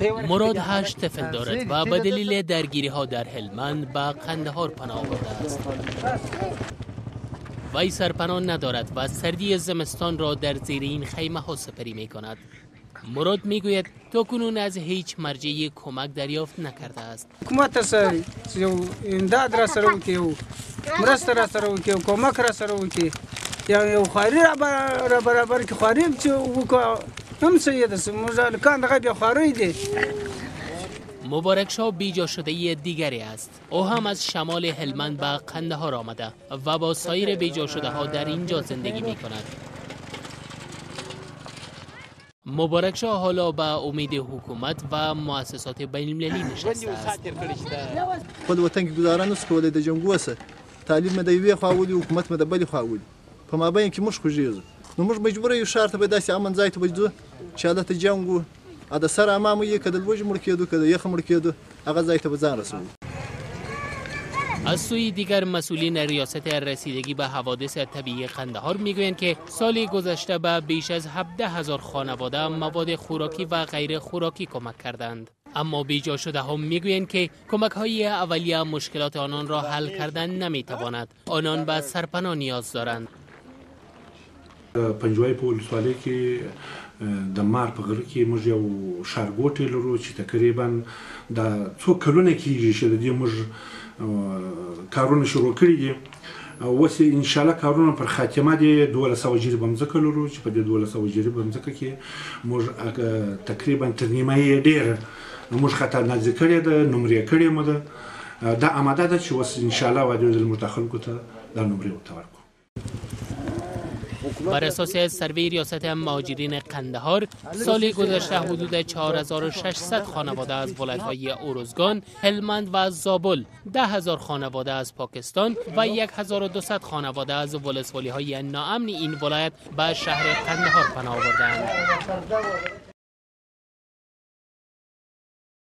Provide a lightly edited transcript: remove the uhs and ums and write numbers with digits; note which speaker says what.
Speaker 1: مراد 8 طفل دارد و به دلیل درگیری ها در هلمند به قندهار پناه آورده است. وی سرپناه ندارد و سردی زمستان را در زیر این خیمه ها سپری می کند. مراد می گوید تا کنون از هیچ مرجعی کمک دریافت نکرده است.
Speaker 2: حکومت سره یو امداد را سره وکړي، یو مرسته را سره وکړي، یو کمک را سره وکړي، یا یو خواري را برابر کړي. خواري چې وکړو هم صحیح ده، موږ هلکان دغه بې خوارۍ دي.
Speaker 1: مبارک شاه بیجا شده دیگری است. او هم از شمال هلمند به قندهار آمده و با سایر بیجا شده ها در اینجا زندگی می کند. مبارک شاه حالا به امید حکومت و مؤسسات بین المللی نشسته است.
Speaker 3: خپل وطن کې ګزاره نشو کولی، د جنګو سره تعلیم مې د یوې خوا ولي، حکومت مې د بلې خوا ولي، په مابین کې موږ خوږېږو. نو موږ مجبوره یو ښار ته به داسې امن ځای ته به ځو چې هلته جنګ و، د سر امام یې که د لوږې مړ کېدو که د یخه مړ کېدو، هغه ځای ته به ځان رسوو.
Speaker 1: از سوی دیگر مسئولین ریاست رسیدگی به حوادث طبیعی قندهار میگویند که سال گذشته به بیش از 17,000 خانواده مواد خوراکی و غیر خوراکی کمک کردند. اما بیجا شده ها میگویند که کمک های اولیه مشکلات آنان را حل کردن نمیتواند. آنان به سرپناه نیاز دارند.
Speaker 4: پنجوای په ولسوالۍ کې د مار په غره کې موږ یو ښارګوټی لرو چې تقریبا دا څو کلونه کېږي چې د دې موږ کارونه شروع کړي دي. اوس انشاءالله کارونه پر خاتمه دي. 1200 جریبه مځکه لرو چې په دې 1200 جریبه مځکه کې موږ تقریبا تر نیمایي ډېره موږ خطر نازل کړې ده، نمرې کړې مو ده. دا اماده ده چې اوس انشاءالله وعده موږ د خلکو ته دا نمرې ورته ورکړو.
Speaker 1: بر اساس سروی ریاست مهاجرین قندهار سال گذشته حدود 4600 خانواده از ولایت‌های اورزگان، هلمند و زابل، 10,000 خانواده از پاکستان و 1200 خانواده از ولسوالی‌های ناامن این ولایت به شهر قندهار پناه آوردند.